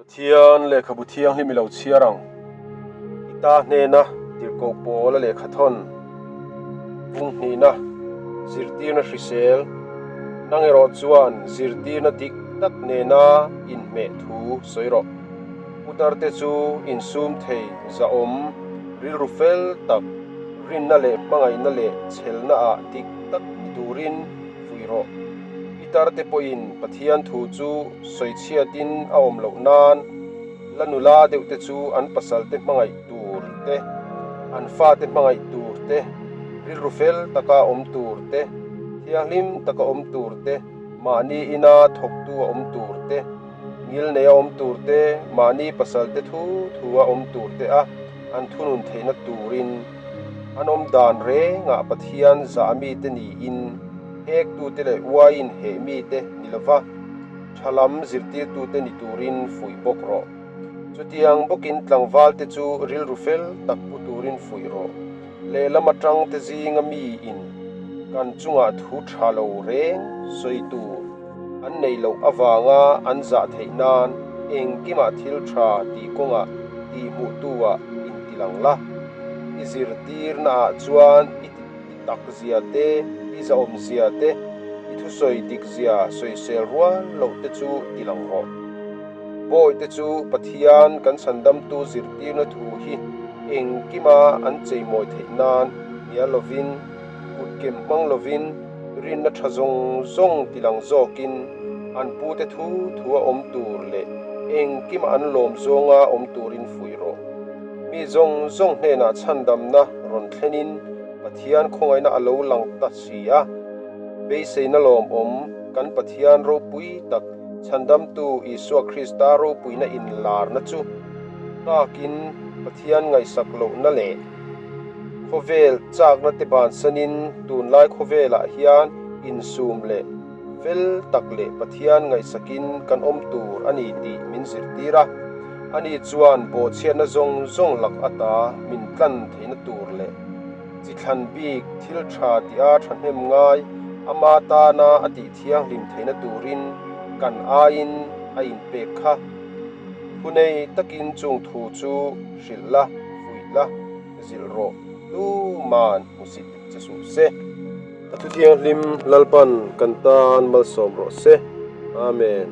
Pathian lehkhabu thianghlim i lo chhiar ang. I ta hnena tirhkoh pawl a lehkha thawn bung hnihna zirtirna hrisel nang erawh chuan zirtirna dik tak nena inhmeh thu sawi rawh. Putarte chu insum thei zahawm rilru fel tak rinna leh hmangaihna leh chhelna ah dik tak ni turin fuih rawh. Pitarte pawhin Pathian thu chu sawichhiatin a awm loh nan la nula deuhte chu an pasalte hmangaih tur te, an fate hmangaih tur te, rilru fel taka awm tur te, thianghlim taka awm tur te, mahni ina thawktu a awm tur te, ngilnei a awm tur te, mahni pasalte thu thu a awm tur te a an thunun theihna turin an awm dan rengah Pathian zah mite niin hektute leh uaiin heh mite ni lova tha lam zirtirtute ni turin fuih bawk rawh. Chutiang bawkin tlangvalte chu rilru fel tak pu turin fuih rawh. Lehlam atangte zinga miin kan chungah thu tha lo reng sawi tur an neih loh avanga an zah theih nan engkimah thil tha tih kawngah tihhmuhtu-ah intilang la. I zirtirnaah chuan i tak zia te, i zahawm zia te, i thusawi dik zia sawisel rual loh te chu ti lang rawh. Bawihte chu Pathian kan chhandamtu zirtirna thu hi engkima an cheimawi theih nan hnial lovin, kutkem hmang lovin, rinna tha zawng zawng ti lang zawkin an pute thu thu a awm tur leh engkima an lawm zawnga awm turin fuih rawh. Mi zawng zawng hnenah chhandamna rawn thlenin Pathian khawngaihna a lo lang ta si a, beiseina lawmawm kan Pathian ropui tak Chhandamtu Isua Krista ropuina inlarna chu nghakin Pathian ngaihsak lohna leh khawvel chakna te bansanin tunlai khawvelah hian insum leh fel tak leh Pathian ngaihsakin kan awm tur a ni tih min zirtir a. Ani chuan bawhchhiatna zawng zawng lak ata min tlan theihna tur leh chi thlan bik thil tha tih a thahnem ngai ama tana a tih thianghlim theihna turin kan aiin a inpek kha. Thunei takin chung thu chu hrilh la, fuih la, zilh rawh tuman hmusit che suh se. A thu thianghlim Lalpan kan tan malsawm rawh se. Amen.